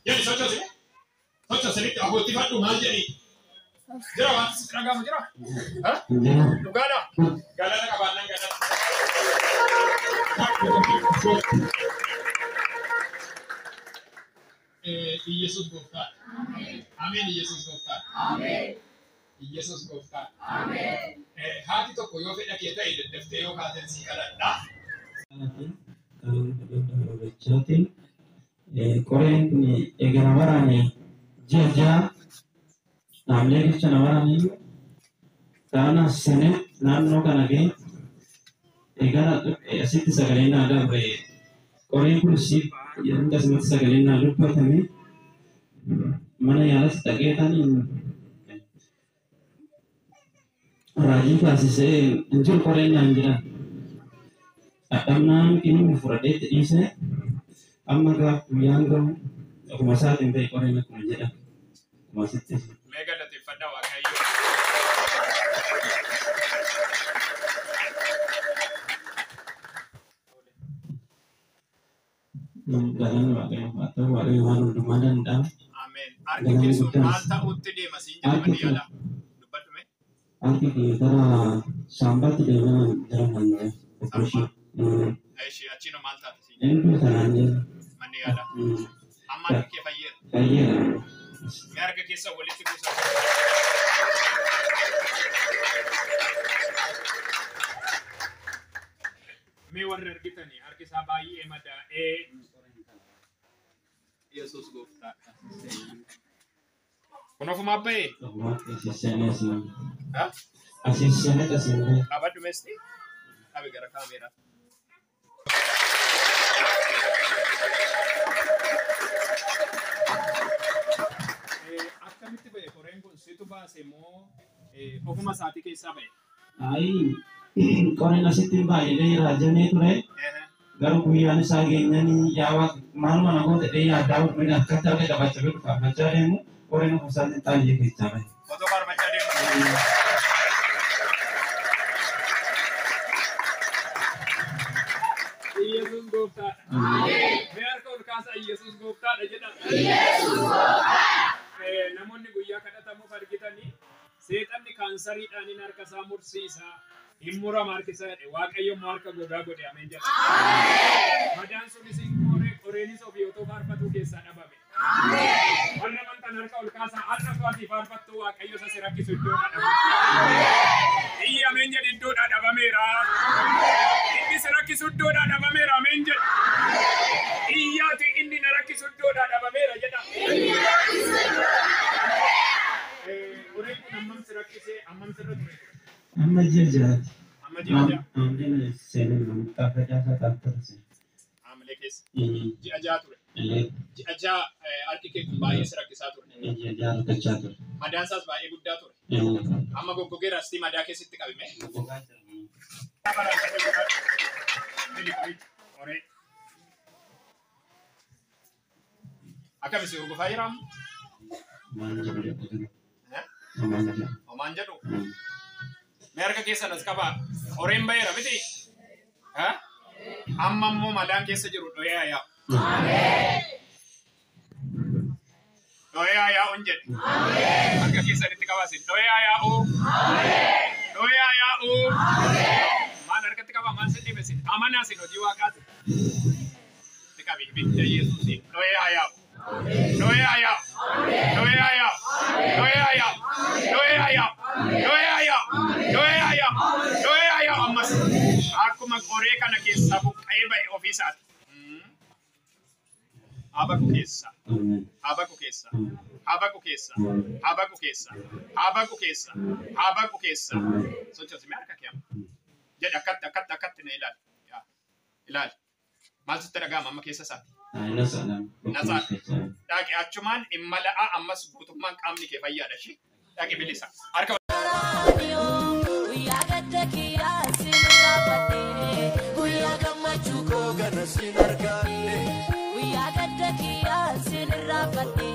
Jedhi sochoosine. Sochoosinitti abbootii fadhu maal jedhi? Jira wanti sitti dhaga'amu jira? Dhugaadha? Galata qabaannaan galata. Iyesuus gooftaadha. Ameen. Iyesuus gooftaadha. Iyesuus gooftaadha. Haati tokko yoo fedha kee ta'e daddaftee yoo kaateen si kadhadha. Qoreen kun eegala waraane ji'a ja'a naannolee jecha na waraane taana sene naannoo kana ga'e eegala asitti sagalee naa dabre qoreen kun si akkasumatti sagalee naa dubbatame mana yaalas dhaqee taaniin raajii taasisee hin jiru qoreen naan jedhan. Dhadhamnaan inni fudhadhee itti dhiisee amma gaaf guyyaan gahu akkuma isaatiin ta'e qoreen akkuma jedhan. Akkuma asitti. Mee galateeffadhaa Waaqayyo. Galanni Waaqayyoof haa ta'u, Waaqayyo waan hundumaa danda'a. Ameen. Harki kee sun maal ta'utti deema siin jedhe manni yaalaa? Dubbadhu mee. Harki kee gara saambaatti deemaa jira manni operation. Ishee achiinoo maal taate siin jedhe Inni tanaan jira. manni yaalaa? Amma harki kee fayyeera. Fayyeera. Mee harka keessa walitti buusaa. Mee warri argitanii harki isaa baay'ee madaa'ee Yesuus gooftaadha. Kun ofumaa ba'ee? Ofumaatti asii seenee asiin. Ha? Asii seenee asiin ba'e. Qabadhu meesti? Qabi gara kaameeraa. Akkamitti ba'e qoreen kun situ baase moo ofuma isaatii keessaa ba'e? Ayi qoreen asitti baay'ee raajamee ture. Garuu guyyaan isaa geenyanii yaa maaluma na goota jedhee yaaddaa dhufee akkatti harka qabachaa jiru faarfachaa deemu qoreen ofuma isaatiin xaaliyyee keessaa ba'e. Otoo faarfachaa deemu. Iyesuus gooftaadha. Mee harka ol kaasaa Iyesuus gooftaadha jedha. Namoonni guyyaa kadhatamuuf argitanii seexanni kaansariidhaan inni harka isaa mursiisa. Hin murama harki isaa jedhe Waaqayyo immoo harka gogaa godhe ameen jedha. Madaan sunis hin qoree qoreenis ofii otoo faarfatuu keessaa dhabame. Warra amantan harka ol kaasaa har'a to'atii faarfattuu Waaqayyo isa si rakkisu iddoodhaa dhabame. Iyyi ameen jedhi iddoodhaa dhabameera. Inni si rakkisu iddoodhaa dhabameera ameen jedhi. Iyyaati inni na rakkisu iddoodhaa dhabameera jedha. Qoreen kun hammam si rakkisee hammam sirra ture? Amma ji'a ja'aati. Amma ji'a ja'a. Amleen seenee namootaa facaasaa taattarse. Haamilee keessa. Ji'a ja'a ture. Ji'a ja'a harki kee kun baay'ee si rakkisaa ture. Ji'a ja'a rakkachaa ture. Madaan isaas baay'ee guddaa ture. Amma goggogeera asii madaa keessatti qabime. Gogaa jira. Qoree. Akkami si urgufaa jira amma? Maal jedhu jedhu. Maal jedhu. Homaan jedhu. Mee harka keessan as qabaa. Qoreen ba'eera miti? Amma immoo madaan keessa jiru dho'ee haa yaa'u. Dho'ee haa yaa'u hin jedhe. Harka keessanitti qabaasin. Dho'ee haa yaa'u. Dho'ee haa yaa'u. Maal harkatti qabaa? Maal sin dhibe sin? Amanaa sin hojii waaqaati. Itti qabi ibidda Yesuusiin. Dho'ee haa yaa'u. Dho'ee haa yaa'u. Dho'ee haa yaa'u. Dho'ee haa yaa'u. Dho'ee haa yaa'u. Dho'ee haa yaa'u. Dho'ee haa yaa'u. Dho'ee haa yaa'u ammas. Akkuma qoree kana keessaa buqqa'ee ba'e ofii isaati. Habaqu keessa. Habaqu keessa. Habaqu keessa. Habaqu keessa. Habaqu keessa. Habaqu keessa. Sochoosi mee harka kee amma. Jedhi akkatti akkatti akkatti na ilaali. Yaa ilaali. Maal sitti dhaga'ama amma keessa isaati? Dhaqi achumaan immala'aa ammas guutummaan qaamni kee fayyaadha ishee. Dhaqi bilisa. Harka Guyyaa gadda kiyyaa sin raafadhe, Guyyaa gammachuu koo gana sin argaanne. Guyyaa gadda kiyyaa sin raafadhe.